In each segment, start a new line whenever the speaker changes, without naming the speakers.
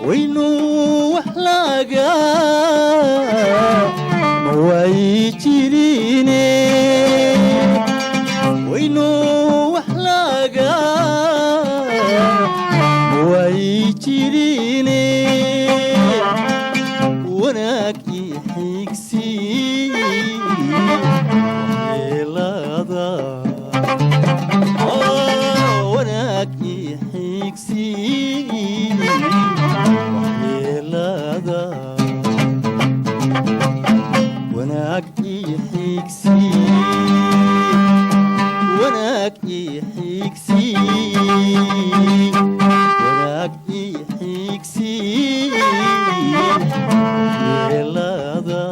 Waynu wax laga ma waayi jirine, waynu wax laga ma waayi jirine. Wanaag iyo xigsi yeelada, wanaag iyo xigsi waxyeelada, wanaag iyo xigsi, wanaag iyo xigsi, wanaag iyo xigsi waxyeelada.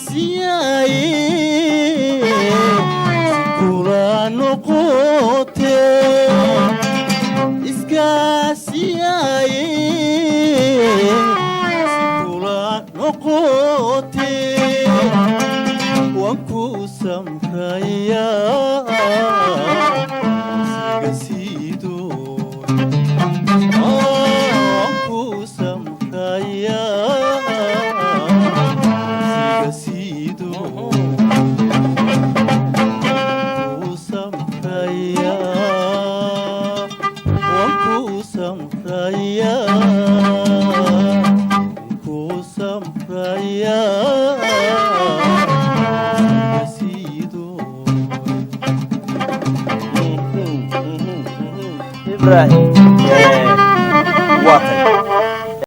Iskaasiyaaye kula noqote, iskaasiyaaye kula noqote, waan ku samrayaa siga siido, waan ku samrayaa siga siido, ku samrayaa, waan ku samrayaa, ku samrayaa siga siido.
Ibrahim, waa tay.